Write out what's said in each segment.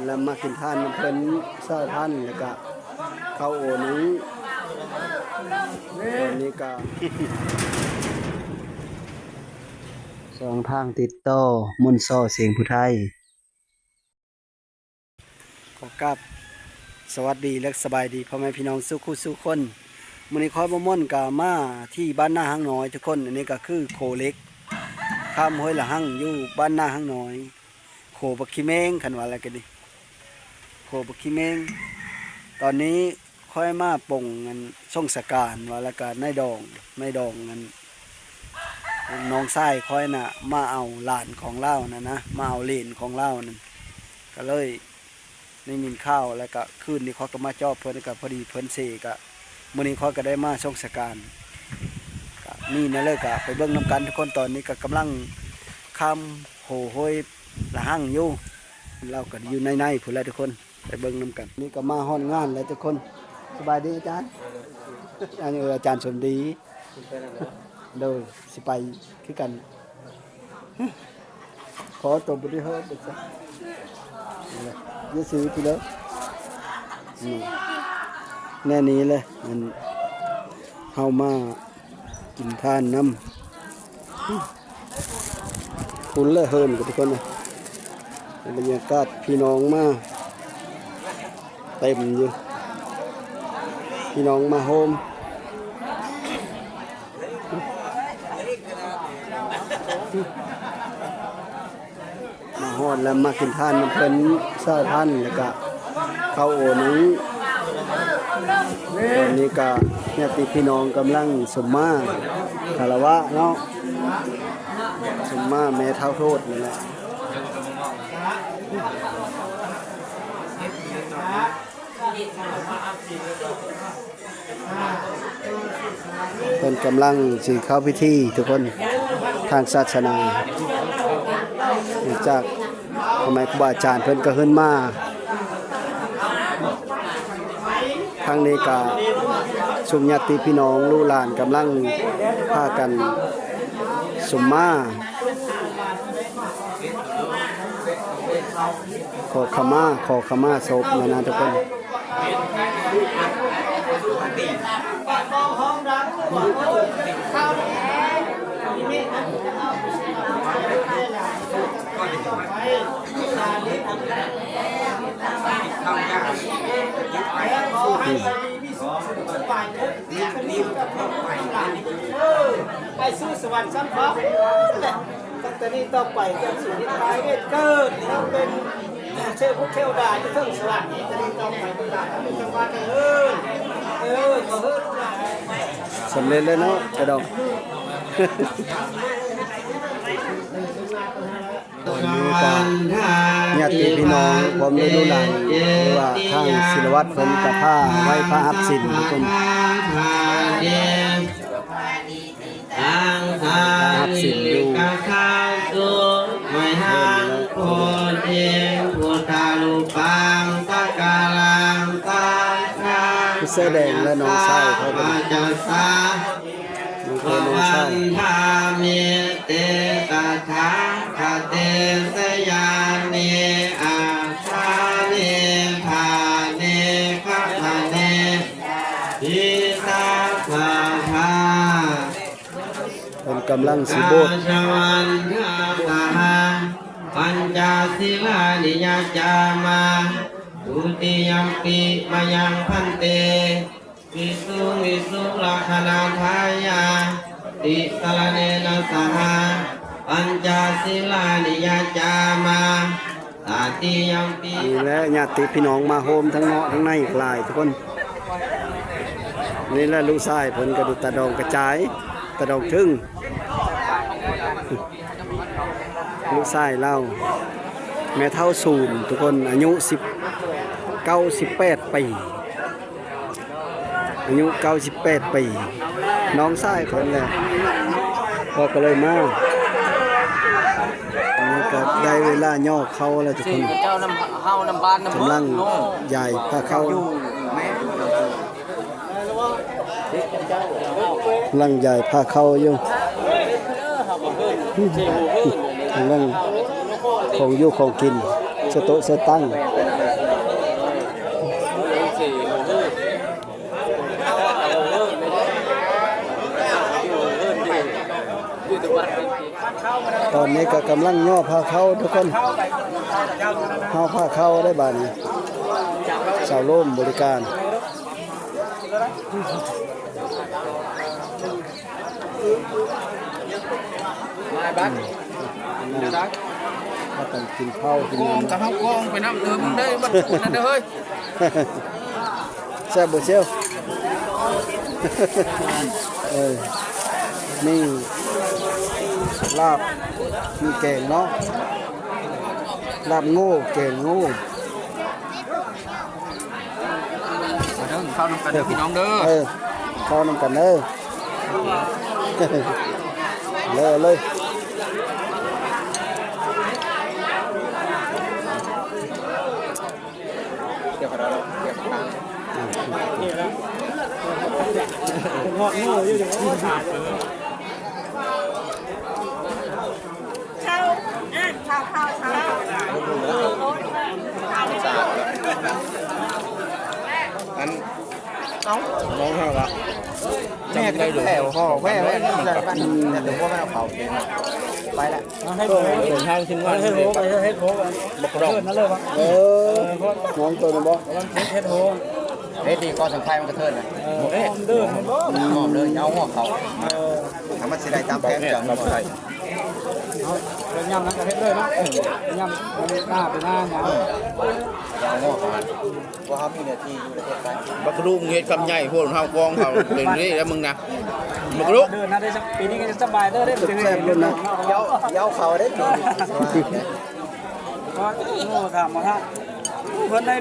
ແລ້ວມາກິນທານນຳເພິ່ນຊາວພັນ ແລ້ວກະເຂົ້າໂອໜຶ່ງ ຕອນນີ້ກະ ຊ່ອງທາງຕິດຕໍ່ ມົນຊໍ ສຽງຜູ້ໄທ. ຂໍກາບສະຫວັດດີ ແລະ ສະບາຍດີພໍ່ແມ່ພີ່ນ້ອງສູ່ຄູ່ສູ່ຄົນ. ມື້ນີ້ຂ້ອຍບໍ່ມ່ອນກະມາທີ່ບ້ານນາຮັງນ້ອຍທຸກຄົນ. ອັນນີ້ກະຄືໂຄເຫຼັກ ຂ້າມຫ້ວຍລະຫັງ ຢູ່ບ້ານນາຮັງນ້ອຍ ໂຄບັກຂີ້ແມງ ຄັນວ່າແລ້ວກະດີ ໂຄບັກຂີ້ແມງ. ຕອນນີ້ຂ້ອຍມາປົງອັນສົງສະການວ່າ ແລ້ວກະນາຍດອງ ນາຍດອງອັນ ນ້ອງຊາຍຂ້ອຍນະ ມາເອົາຫຼານຂອງລາວນັ້ນນະ ມາເອົາເຫຼນຂອງລາວນັ້ນ ກະເລີຍໄດ້ຍິນຂ່າວ ແລ້ວກະຄືນນີ້ຂ້ອຍກະມາຈອບເພິ່ນ ກະພໍດີເພິ່ນເສ ກະມື້ນີ້ຂ້ອຍກະໄດ້ມາສົ່ງສະການ ກະມີແນວໃດກະໄປເບິ່ງນຳກັນທຸກຄົນ. ຕອນນີ້ກະກຳລັງຂ້າມໂຫຫ້ວຍລະຫັງຢູ່ ລາວກະຢູ່ໃນໆພຸ້ນແຫຼະທຸກຄົນ. ໄປເບິ່ງນຳກັນ. ນີ້ກະມາຮອດງານແລ້ວທຸກຄົນ. ສະບາຍດີອາຈານ. ອັນນີ້ອາຈານສົມດີ. ໂດຍ ຊິໄປຄືກັນ. ຂໍຕົວບໍລິຫານເດີ. ຢູ່ຊື່ພີ້ເດີ. ນີ້ ແນວນີ້ແຫຼະ ອັນ ເຮົາມາ ກິນທານນຳ. ພຸ້ນແຫຼະເຮືອນກັນທຸກຄົນເອີຍ. ບັນຍາກາດພີ່ນ້ອງມາເຕັມຢູ່ ພີ່ນ້ອງມາໂຮມ. ມາຮອດແລ້ວມາກິນທານນຳເພິ່ນຊາວພັນ ແລ້ວກະເຂົ້າໂອໜຶ່ງ. ຕອນນີ້ກະຍາດຕິພີ່ນ້ອງກຳລັງສົມມາຄາລະວະເນາະ ສົມມາແມ່ທ້າວໂທດນີ້ແຫຼະ. ເພິ່ນກຳລັງຊິເຂົ້າພິທີທຸກຄົນ ທາງສາສະໜາ ຈາກສະໄໝຄູບາອາຈານເພິ່ນກະເຮືອນມາ. ທາງນີ້ກະຊຸມຍາດຕິພີ່ນ້ອງລູກຫຼານກຳລັງພາກັນສົມມາ ຂໍຂະມາ ຂໍຂະມາສົບນະນະທຸກຄົນ. ໄປສູ່ສະຫວັນຊັ້ນຟ້າພຸ້ນແຫຼະ. ຕັ້ງແຕ່ນີ້ຕໍ່ໄປ ເຈົ້າຊິມີກາຍເວດເກີດ ແລ້ວເປັນເທວະເທວດາຢູ່ເທິງສະຫວັນ. ຕັ້ງແຕ່ນີ້ຕໍ່ໄປ ລູກຫຼານເປັນຈັງຫວັດເດີ. ເອີ ຂໍເຮີລູກຫຼານ ສຳເລັດແລ້ວເນາະ ກະດອງ. ຕອນນີ້ກະຍາດຕິພີ່ນ້ອງພ້ອມດ້ວຍລູກຫຼານ ຫຼືວ່າທາງສິລະວັດເພິ່ນກະພາໄຫວ້ພະຮັບສິນທຸກຄົນ. ຮັບສິນຢູ່ ໄວຫັງໂພທິ ພຸດທະຮູປັງ ສັກກາລັງ ສັກກາ ຄືເສື້ອແດງ ແລະ ນ້ອງຊາຍເຂົາເປັນ ນ້ອງເຄີຍນ້ອງຊາຍ. ວັນທາມິເຕ ຕະຖາຄະເຕ ຊະຍານິ ອັດຖານິ ຖານິ ຄະຖານິ ທິສາສະຖາ ເພິ່ນກຳລັງຊິໂບດ. ປັນຈະສິລານິ ຍະຈາມາ ທຸຕິຍຳປິ ມະຍັງ ພັນເຕ ວິສຸງ ວິສຸງ ລັກຂະນາທາຍາ ຕິສະລະເນນະ ສະຫະ ປັນຈະສິລານິ ຍະຈາມາ ຕະຕິຍຳປິ. ນີ້ແຫຼະ ຍາດຕິພີ່ນ້ອງມາໂຮມທັງເນາະທັງໃນອີກຫຼາຍທຸກຄົນ. ນີ້ແຫຼະ ລູກຊາຍເພິ່ນກະດູຕາດອງກະຈາຍ ຕາດອງເທິງ. ລູກຊາຍລາວ ແມ່ເຖົ້າສູນທຸກຄົນ ອາຍຸສິບ ເກົ້າ ສິບແປດປີ ອາຍຸເກົ້າສິບແປດປີ ນ້ອງຊາຍເພິ່ນແຫຼະ ເຂົາກະເລີຍມາ. ອັນນີ້ກະໄດ້ເວລາຍໍເຂົ້າແລ້ວທຸກຄົນ ເຈົ້ານຳເຮົານຳບ້ານນຳ ກຳລັງຢາຍພາເຂົ້າ ກຳລັງຢາຍພາເຂົ້າຢູ່ ກຳລັງຂອງຢູ່ຂອງກິນ ເຊື່ອໂຕະເຊື່ອຕັ້ງ. ຕອນນີ້ກໍກຳລັງຍໍພາເຂົ້າທຸກຄົນ ເຮົາພາເຂົ້າໄດ້ບາດນີ້ ສາວໂລມບໍລິການ. ມາບັດ ອືມ ພາກັນກິນເຂົ້າກິນນ້ຳ ກອງກັບເຮົາກອງໄປນຳ ເອີ ມຶງໄດ້ບັດຈຸນະເດີເຮີ້ຍ. ແຊບບໍ່ຊຽວ? ເອີ ມີລາບ ມີແກງເນາະ ລາບງູ ແກງງູ. ມາເດີ ເຂົ້ານຳກັນເດີພີ່ນ້ອງເດີ. ເອີ ເຂົ້ານຳກັນເດີ ເລີຍ ເລີຍ. ເຂົ້າ ເຂົ້າ ເຂົ້າ ເຂົ້າ ອັນ ເອົ້າ ມອງເຮົາລະ ແມ່ກໍໄດ້ແລ້ວ ພໍແວ່ ແວ່ ແວ່ ແຕ່ບໍ່ແມ່ນເອົາເຂົ້າ ໄປລະ ເປັນທາງທີມງານເຮັດໂຮ ບັກດອງ ເອີ ມອງຕົວນັ້ນບໍ່ ເຮັດໂຮ ເຮັດດີກໍສັງໄພມັນກະເທີນນະ ເອີ ເດີນ ມອງເດີນ ເອົາຫົວເຂົ້າ ເອີ ຖ້າມັນຊິໄດ້ຕາມແຜນເຈົ້າ ເອົາ ຍາມນັ້ນກໍເຮັດເລີຍເນາະ ຍາມໜ້າໄປໜ້າຍາມ ເອີ ເອົາຫົວເຂົ້າ ວ່າເຮົາມີເນື້ອທີ່ຢູ່ໃນເຂດໃດ ບັກກະດຸງເຮັດຄຳໃຫຍ່ໂພດ ເຮົາກອງເຮົາເປັນເດ້ແລ້ວມຶງນະ ບັກກະດຸງ ເດີນນະ ໄດ້ ປີນີ້ກໍຈະສະບາຍເດີ ໄດ້ ແຊບໆ ໂລດນະ ເຍົາ ເຍົາເຂົ້າເດ້ປີນີ້ ໂອ້ ຖາມມາທາງ ເພິ່ນໄດ້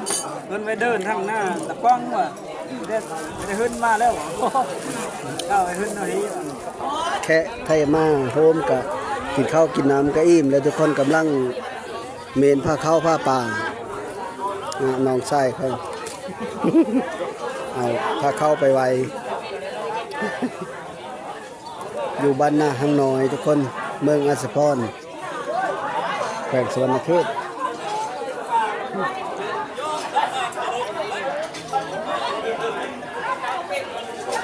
ເພິ່ນໄປເດີນທາງໜ້າຕະກອງວ່າ ໄດ້ ໄດ້ເຮືອນມາແລ້ວ ເຂົ້າໄປເຮືອນເຮົາອີກ ແຂກໄທມາໂຮມກະກິນເຂົ້າກິນນ້ຳກະອີ່ມແລ້ວ ທຸກຄົນກຳລັງ ເມນພາເຂົ້າພາປາ ນ້ອງຊາຍເຂົາ ເອົາພາເຂົ້າໄປໄວ້ ຢູ່ບ້ານນາຮັງນ້ອຍທຸກຄົນ ເມືອງອາດສະພອນ ແຂວງສະຫວັນນະເຂດ.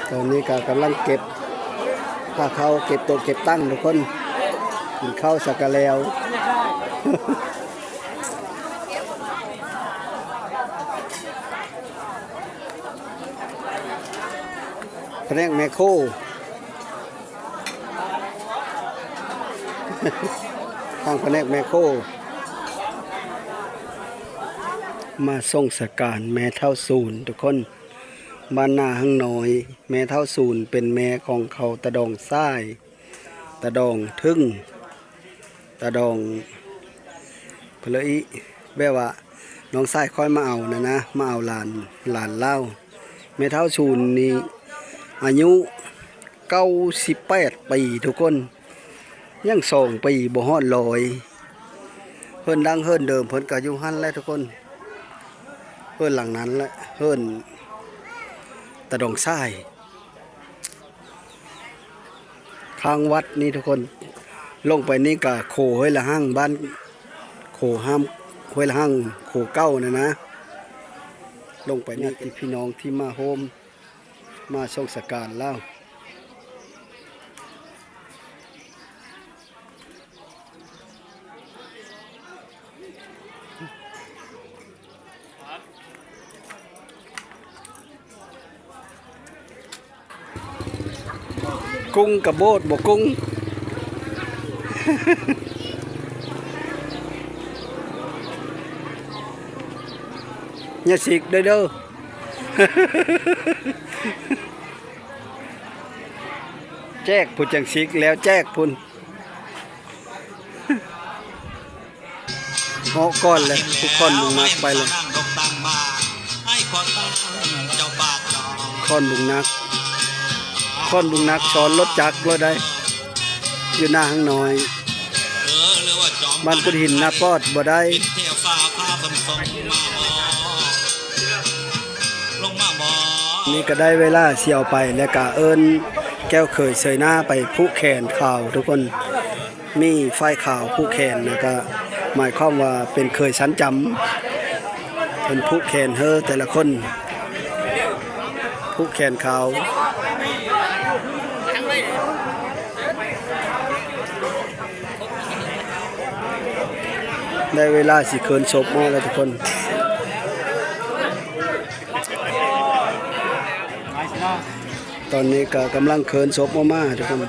ຕອນນີ້ກໍກຳລັງເກັບພາເຂົ້າ ເກັບໂຕະເກັບຕັ່ງທຸກຄົນ ກິນເຂົ້າຊະກະແລ້ວ ພະແນກແມໂຄ ທາງພະແນກແມໂຄ ມາສົ່ງສະການແມ່ເຖົ້າສູນທຸກຄົນ ບ້ານນາຮັງນ້ອຍ ແມ່ເຖົ້າສູນເປັນແມ່ຂອງເຜົ່າຕາດອງຊາຍ ຕາດອງເທິງ ຕາດອງ ເພິ່ນເລີຍ ແບບວ່ານ້ອງຊາຍຂ້ອຍມາເອົານະນະ ມາເອົາຫຼານ ຫຼານລາວ ແມ່ເຖົ້າສູນນີ້ອາຍຸເກົ້າສິບແປດປີທຸກຄົນ ຍັງສອງປີບໍ່ຮອດຮ້ອຍ ເຮືອນດັ້ງເຮືອນເດີມເພິ່ນກໍຢູ່ຫັ້ນແຫຼະທຸກຄົນ ເຮືອນຫຼັງນັ້ນແຫຼະ ເຮືອນຕາດອງຊາຍ ຂ້າງວັດນີ້ທຸກຄົນ ລົງໄປນີ້ກະໂຂຫ້ວຍລະຮັ່ງ ບ້ານໂຂຫ້າມ ຫ້ວຍລະຮັ່ງ ໂຂເກົ່ານັ້ນນະ ລົງໄປນີ້ ຍາດຕິພີ່ນ້ອງທີ່ມາໂຮມ ມາສົ່ງສະການລາວ. ກຸ້ງກະໂບດບໍ່ກຸ້ງ ຢ່າສິກເດີ ເດີ ແຈກພຸ້ນຈັ່ງສິກ ແລ້ວແຈກພຸ້ນ. ເຫາະກ່ອນແຫຼະ ຜູ້ຄອນບຸງນັກໄປແລ້ວ ຄອນບຸງນັກ ຄອນບຸງນັກຊ້ອນລົດຈັກໂລດໃດ໋ ຢູ່ໜ້າຮັງນ້ອຍ ບ້ານກຸດຫີນນາປອດບໍ່ໄດ້. ນີ້ກະໄດ້ເວລາຊິເອົາໄປ ແລ້ວກະເອີ້ນແກ້ວເຂີຍເຊີຍໜ້າໄປຜູກແຂນຂາວທຸກຄົນ. ມີຝ້າຍຂາວຜູກແຂນ ແລ້ວກະໝາຍຄວາມວ່າເປັນເຂີຍຊັ້ນຈຳ ເພິ່ນຜູກແຂນເຮີແຕ່ລະຄົນ ຜູກແຂນຂາວ. ໄດ້ເວລາຊິເຂີນສົບອອກແລ້ວທຸກຄົນ. ຕອນນີ້ກໍກຳລັງເຂີນສົບອອກມາທຸກຄົນ.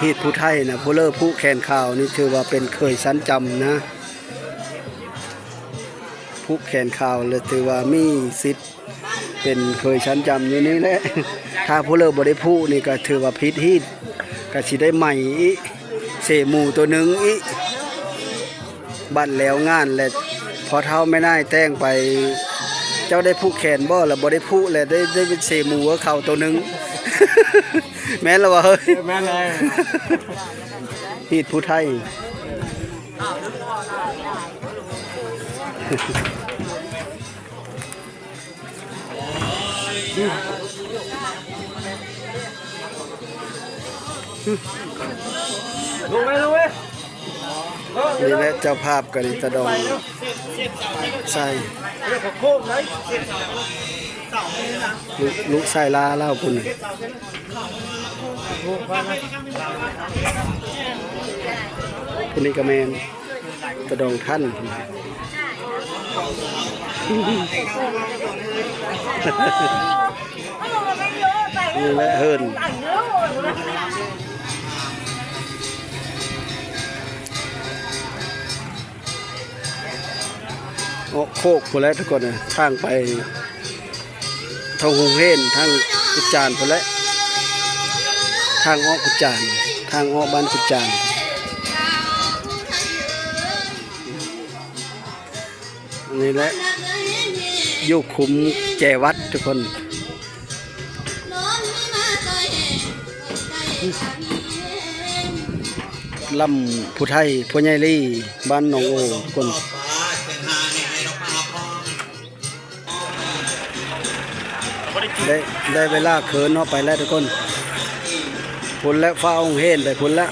ຮີດຜູ້ໄທນະ ຜູ້ເລີຜູກແຂນຂາວນີ້ຖືວ່າເປັນເຂີຍຊັ້ນຈຳນະ. ຜູກແຂນຂາວ ແລະ ຖືວ່າມີສິດເປັນເຂີຍຊັ້ນຈຳຢູ່ນີ້ແຫຼະ. ຖ້າຜູ້ເລີບໍ່ໄດ້ຜູກນີ້ກໍຖືວ່າຜິດຮີດ ກໍຊິໄດ້ໃໝອີກ ເສໝູໂຕໜຶ່ງອີກ. ບັດແລ້ວງານແຫຼະ ພໍ່ເຖົ້າແມ່ນາຍແຕ່ງໄປ ເຈົ້າໄດ້ຜູກແຂນບໍ່? ລະບໍ່ໄດ້ຜູກ ແລະ ໄດ້ ໄດ້ເປັນເສໝູເຂົາໂຕໜຶ່ງ. ແມ່ນລະບໍ່ເຮີ້ຍ? ເອີ ແມ່ນເລີຍ. ຮີດຜູ້ໄທ. ລົງໄປ ລົງໄປ. ນີ້ແຫຼະເຈົ້າພາບກໍໄດ້ຕາດອງໃສ່ ລູກ ລູກຊາຍລາລາວພຸ້ນ. ຜູ້ນີ້ກໍແມ່ນຕາດອງທັນ ນີ້ແຫຼະເຮີ້ນ ເອາະໂຄກພຸ້ນແຫຼະທຸກຄົນ ທາງໄປ ທາງໂຮງຮຽນ ທາງກຸດຈານພຸ້ນແຫຼະ ທາງອອກກຸດຈານ ທາງອອກບ້ານກຸດຈານ. ນີ້ແຫຼະ ຢູ່ຂຸມແຈວັດທຸກຄົນ. ລຳຜູ້ໄທ ພໍ່ໃຫຍ່ລີ ບ້ານໜອງໂອ ທຸກຄົນ. ໄດ້ ໄດ້ເວລາເຂີນເນາະ ໄປແລ້ວທຸກຄົນ ພຸ້ນແລ້ວ ຟ້າວໂຮງຮຽນໄປພຸ້ນແລ້ວ.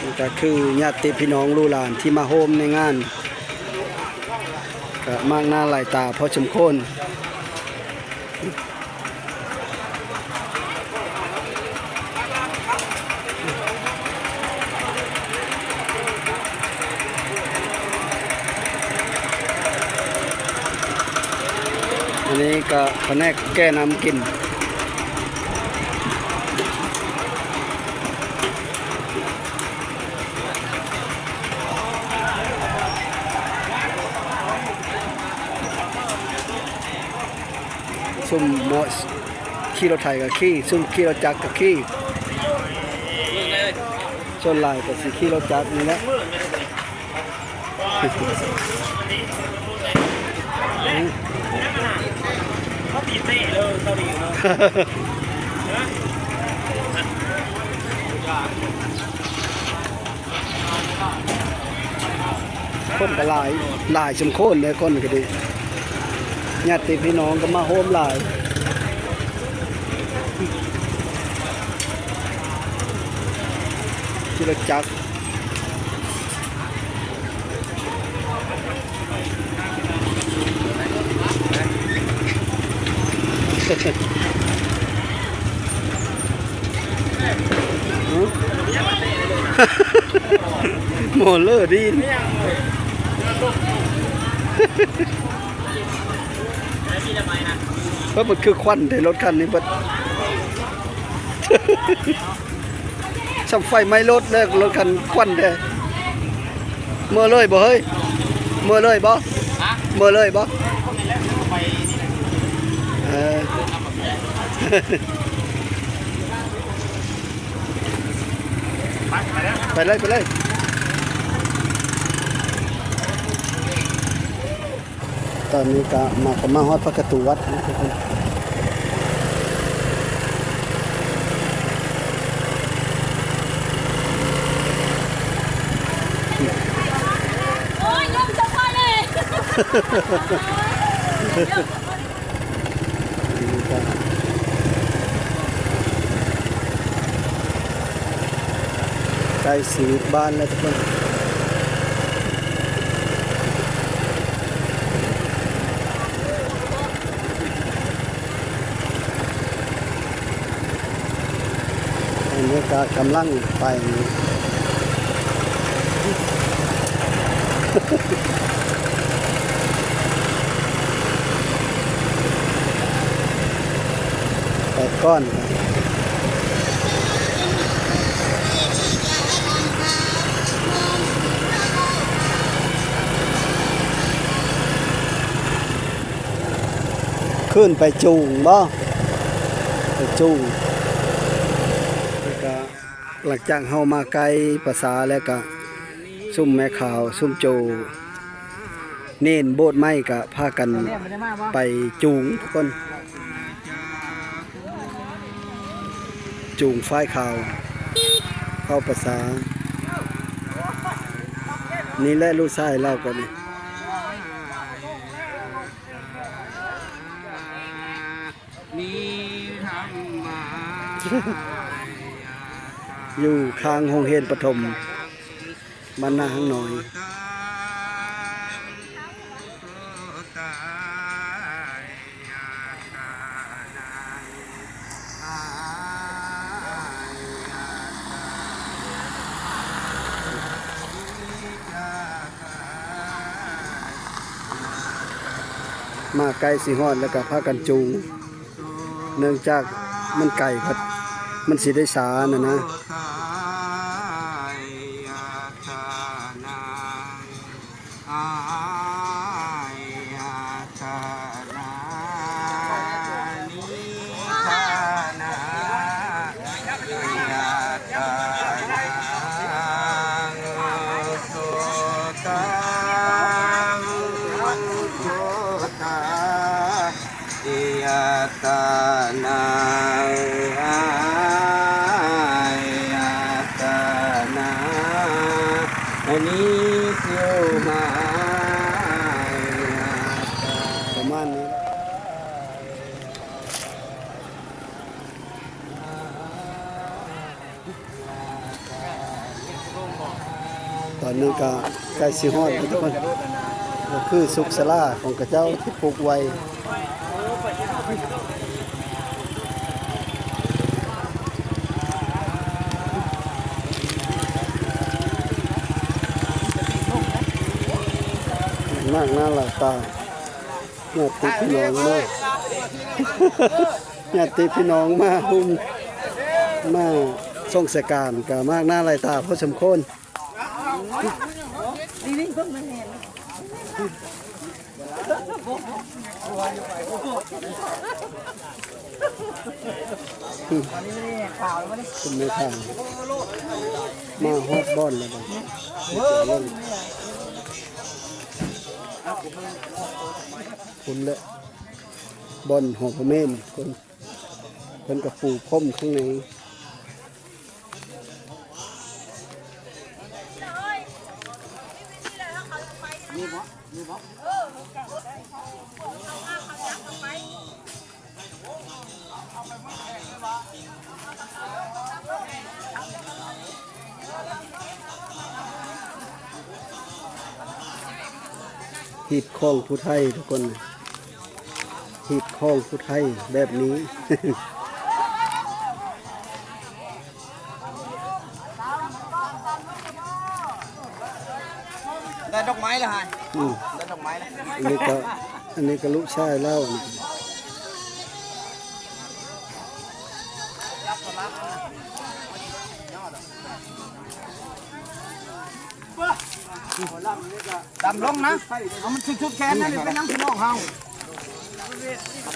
ນີ້ກໍຄືຍາດຕິພີ່ນ້ອງລູກຫຼານທີ່ມາໂຮມໃນງານ ກໍມາກໜ້າຫຼາຍຕາພໍສົມຄວນ. ອັນນີ້ກໍພະແນກແກ່ນ້ຳກິນ. ຊຸມມາຂີ່ລົດໄຖກໍຂີ່ ຊຸມຂີ່ລົດຈັກກໍຂີ່ ສ່ວນຫຼາຍກໍຊິຂີ່ລົດຈັກນີ້ແຫຼະ. ຄົນກໍຫຼາຍ ຫຼາຍສົມຄວນເດ້ ຄົນກໍດີ ຍາດຕິພີ່ນ້ອງກໍມາໂຮມຫຼາຍ ຂີ່ລົດຈັກ. ໝໍເລີດີນ ເອີ ມັນຄືຄວັນແທ້ ລົດຄັນນີ້ເບິດ. ສ່ຳໄຟໄໝ້ລົດແລ້ວ ລົດຄັນຄວັນແທ້. ເມືອເລີຍບໍ່ເຮີ້ຍ? ເມືອເລີຍບໍ່? ຮະ? ເມືອເລີຍບໍ່? ເອີ ໄປ ໄປເລີຍ ໄປເລີຍ. ຕອນນີ້ກະມາ ກະມາຮອດພະກະຕູວັດແລ້ວທຸກຄົນ. ໂອ້ຍ ລົງສະພາເລີຍ. ໃກ້ຊິຮອດບ້ານແລ້ວທຸກຄົນ. ກະກຳລັງໄປ ໄປກ່ອນ ຂຶ້ນໄປຈູງບໍ່? ໄປຈູງ ແລ້ວກະ ຫຼັງຈາກເຮົາມາໃກ້ປາສາແລ້ວກະ ຊຸມແມ່ຂາວ ຊຸມໂຈ ເນນໂບດໄມ້ກະພາກັນໄປຈູງທຸກຄົນ ຈູງຝ້າຍຂາວເຂົ້າປາສາ. ນີ້ແຫຼະລູກຊາຍລາວກະນີ້ ຢູ່ຂ້າງໂຮງຮຽນປະຖົມບ້ານນາຮັງນ້ອຍ. ມາໃກ້ຊິຮອດແລ້ວກະພາກັນຈູງ ເນື່ອງຈາກມັນໄກ ມັນຊິໄດ້ຊ້າຫັ້ນນະ. ປະມານນີ້. ຕອນນີ້ກະໃກ້ຊິຮອດແລ້ວທຸກຄົນ ກະຄືສຸກສາລາຂອງເຂົາເຈົ້າທີ່ປຸກໄວ້ ມາກໜ້າຫຼາຍຕາ ຍາດຕິພີ່ນ້ອງມາ ຍາດຕິພີ່ນ້ອງມາຮຸມ ມາສົ່ງສະການ ກະມາກໜ້າຫຼາຍຕາພໍສົມຄວນ. ຂຶ້ນໄມ້ທາງ ມາຮອດບ່ອນແລ້ວບໍ່? ພຸ້ນແຫຼະ ບ່ອນຫໍພະເມນ ເພິ່ນ ເພິ່ນກະປູພົມຂ້າງໃນ. ຮີດຄອງຜູ້ໄທທຸກຄົນ ຮີດຄອງຜູ້ໄທແບບນີ້. ໄດ້ດອກໄມ້ແລ້ວຮະ ອືມ ໄດ້ດອກໄມ້ແລ້ວ ອັນນີ້ກະ ອັນນີ້ກະລູກຊາຍລາວ ອັນນີ້ ດຳລົງນະ ເອົາມັນສຸດໆແຂນນັ້ນ ເປັນນຳພີ່ນ້ອງເຮົາ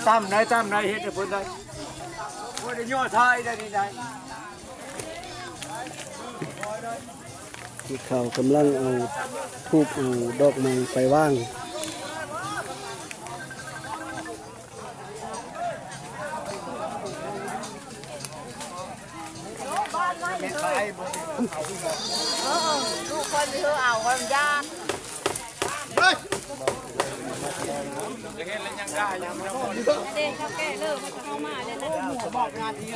ຕຳໄດ້ ຕຳໄດ້ ເຮັດໃຫ້ເພິ່ນໄດ້ ບໍ່ໄດ້ຍໍຖ່າຍໄດ້ນີ້ໄດ້. ເຂົາກຳລັງເອົາທູບເອົາດອກໄມ້ໄປວາງ.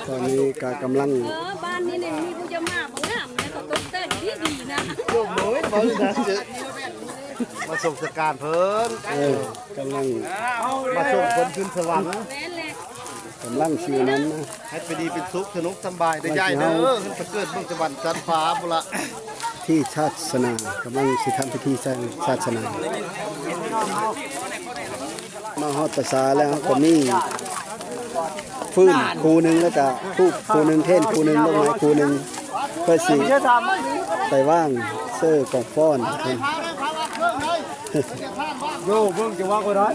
ຕອນນີ້ກະກຳລັງ ເອີ ບ້ານນີ້ນີ້ມີຜູ້ຈະມາບໍ່ງາມແລ້ວ ເຂົາຕົກແຕ່ງດີໆນະ ມາສົ່ງສະການເພິ່ນ ເອີ ກຳລັງມາສົ່ງເພິ່ນຂຶ້ນສະຫວັນ ແມ່ນແຫຼະ. ກຳລັງຊິນັ້ນນະ ໃຫ້ໄປດີເປັນສຸກ ສະໜຸກສຳບາຍເດີຍາຍເດີ ເພິ່ນໄປເກີດເມືອງສະຫວັນຊັ້ນຟ້າພຸ້ນລະ ທີ່ສາສະໜາ ກຳລັງຊິທຳພິທີທາງສາສະໜາ ມາຮອດປະສາແລ້ວ ເຮົາກໍມີຟືນຄູ່ໜຶ່ງ ແລ້ວກໍທູບຄູ່ໜຶ່ງ ທຽນຄູ່ໜຶ່ງ ດອກໄມ້ຄູ່ໜຶ່ງ ເພື່ອຊິໄປວາງເຊີກອງຟ້ອນ ໂຍ ເບິ່ງຈະວ່າກໍໄດ້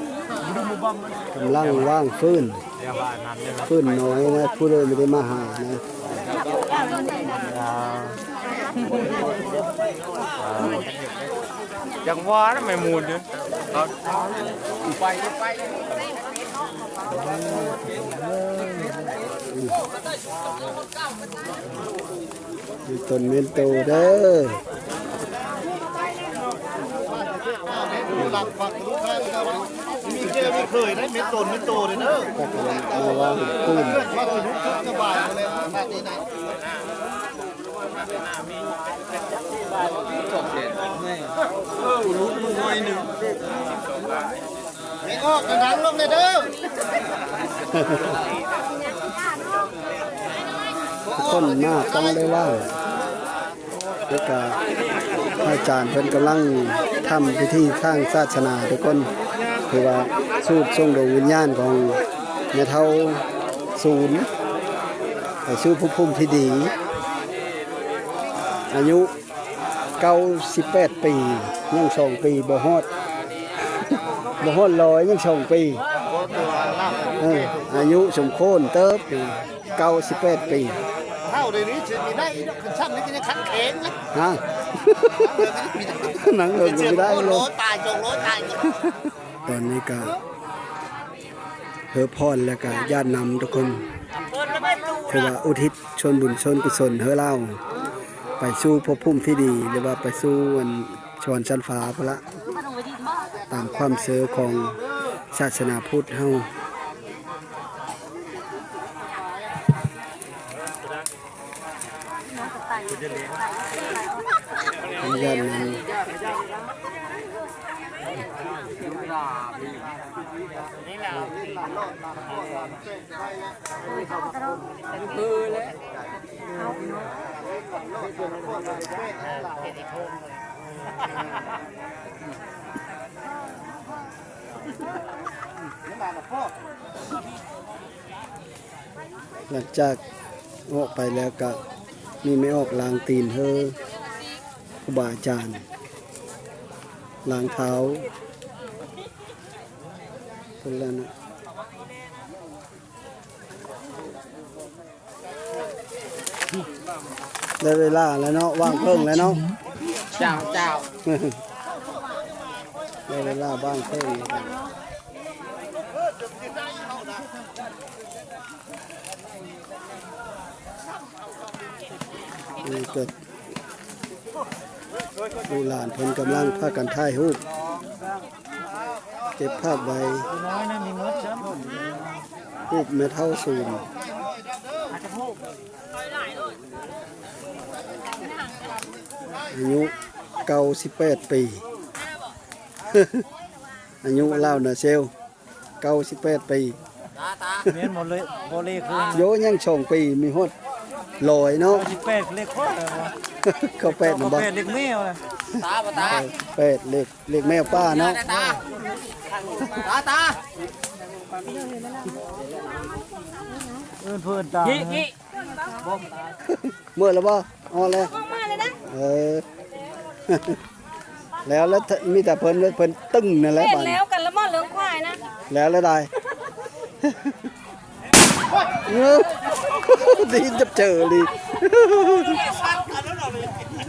ກຳລັງວາງຟືນ ຟືນໜ້ອຍນະ ຜູ້ເລີຍບໍ່ໄດ້ມາຫານະ ຈັງຫວະນະ ແມ່ມູນເດີ ໄປ ໄປ ໄປ ມີຕົນເມັນໂຕເດີ ມີແກ່ມີເຂີຍໄດ້ ເມັນຕົນເມັນໂຕເດີ ເອີ ຫຼຸດລົງໜ້ອຍໜຶ່ງ. ໄປອອກກະດັງລົງແດ່ເດີ ຄົນມາຕ້ອງໄດ້ວ່າງ ແລ້ວກະພະອາຈານເພິ່ນກຳລັງທຳພິທີທາງສາສະໜາທຸກຄົນ ຄືວ່າສູດສົ່ງດວງວິນຍານຂອງແມ່ເຖົ້າສູນ ໄປສູ່ພົບພູມທີ່ດີ ອາຍຸ ເກົ້າສິບແປດປີ ຍັງສອງປີບໍ່ຮອດ ບໍ່ຮອດຮ້ອຍ ຍັງສອງປີ ເອີ ອາຍຸສົມຄວນເຕີບ ເກົ້າສິບແປດປີ ເຖົ້າດຽວນີ້ຊິມີໄດ້ອີກດອກ ຄັນຊ້ຳນີ້ກໍຍັງຄັນແຂງນະ ຮະ ນັ່ງເລີຍບໍ່ໄດ້ເລີຍ ຮ້ອຍປາຍ ສອງຮ້ອຍປາຍ ຕອນນີ້ກໍ ເຮີພອນ ແລ້ວກະຍາດນຳທຸກຄົນ ຖືວ່າອຸທິດສ່ວນບຸນສ່ວນກຸສົນເຮີລາວ ໄປສູ່ພົບພູມທີ່ດີ ຫຼືວ່າໄປສູ່ອັນສະຫວັນຊັ້ນຟ້າພຸ້ນລະ ຕາມຄວາມເຊື່ອຂອງສາສະໜາພຸດເຮົາ. ຫຼັງຈາກອອກໄປແລ້ວກະມີແມ່ອອກລ້າງຕີນເຮີ ຄູບາອາຈານ ລ້າງເທົ້າ ພຸ້ນແລ້ວນະ. ໄດ້ເວລາແລ້ວເນາະ ວາງເພິ່ງແລ້ວເນາະ ເຈົ້າ ເຈົ້າ ໄດ້ເວລາວາງເພິ່ງແລ້ວ ນີ້ກໍ ລູກຫຼານເພິ່ນກຳລັງພາກັນຖ່າຍຮູບ ເກັບພາບໄວ້ ຮູບແມ່ເຖົ້າສູນ ອາຍຸເກົ້າສິບແປດປີ ອາຍຸລາວນາເຊວ ເກົ້າສິບແປດປີ ແມ່ນບໍ່ເລີຍ ບໍ່ເລກຄື ໂຍ ຍັງສອງປີມີຮອດຮ້ອຍເນາະ ເກົ້າສິບແປດເລກກວ່າ ເກົ້າແປດນະບໍ່ ເກົ້າແປດເລກແມວນະ ຕາ ຕາ ເກົ້າແປດເລກ ເລກແມວປ່າເນາະ ຕາ ຕາ ຕາ ເອີ້ນເພິ່ນຕາ ເມື່ອແລ້ວບໍ່? ຮອດແລ້ວ ເອີ ແລ້ວ ແລ້ວ ມີແຕ່ເພິ່ນ ເພິ່ນຕຶງນັ້ນແຫຼະ ເຫັນແລ້ວກັນລະໝໍ້ເລື່ອງຄວາຍນະ ແລ້ວ ແລ້ວໄດ້ ເອີ ດີຈັບເຈີລີ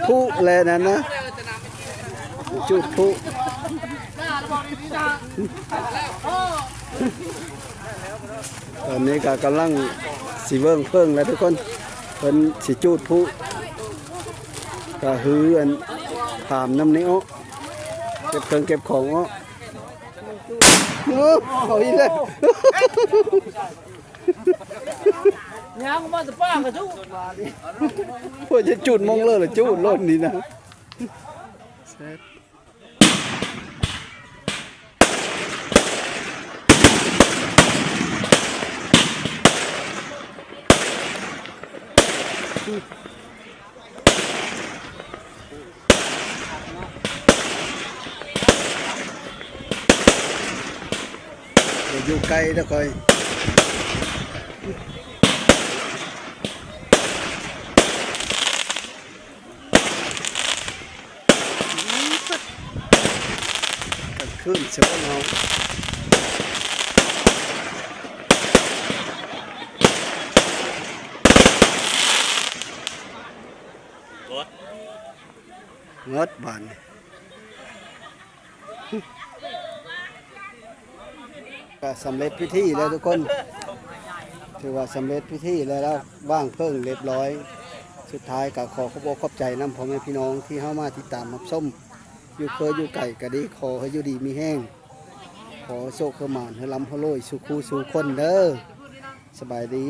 ພຸແລະນັ້ນນະ ຈູດພຸ ຕອນນີ້ກໍກຳລັງຊິເບິ່ງເຜິ້ງແລ້ວທຸກຄົນ ເພິ່ນຊິຈູດພຸ ກໍຮືອັນ ພາມນຳນີ້ເອາະ ເກັບເຄື່ອງເກັບຂອງເອາະ ໂອ້ ເອົາອີກແລ້ວ ຍ່າງມາແຕ່ປ່າກະຈຸ ເພິ່ນຈະຈູດມົງເລີລະຈູດໂລດນີ້ນະ. ເຊັດ ບໍ່ຢູ່ໄກເດີ້ຂ້ອຍ. ກາງຄືນຊະເບິ່ງເຮົາ ໝົດບາດນີ້. ກະສຳເລັດພິທີແລ້ວທຸກຄົນ ຖືວ່າສຳເລັດພິທີແລ້ວ ລະວາງເພີງລຽບລ້ອຍ. ສຸດທ້າຍກະຂໍຂອບອົກຂອບໃຈນຳພໍ່ແມ່ພີ່ນ້ອງທີ່ເຮົາມາຕິດຕາມຮັບຊົມ ຢູ່ເຄີຢູ່ໄກກະດີ ຂໍໃຫ້ຢູ່ດີມີແຮງ ຂໍໂຊກໃຫ້ໝານ ໃຫ້ລ່ຳໃຫ້ລວຍສູ່ຄູ່ສູ່ຄົນເດີ້. ສະບາຍດີ.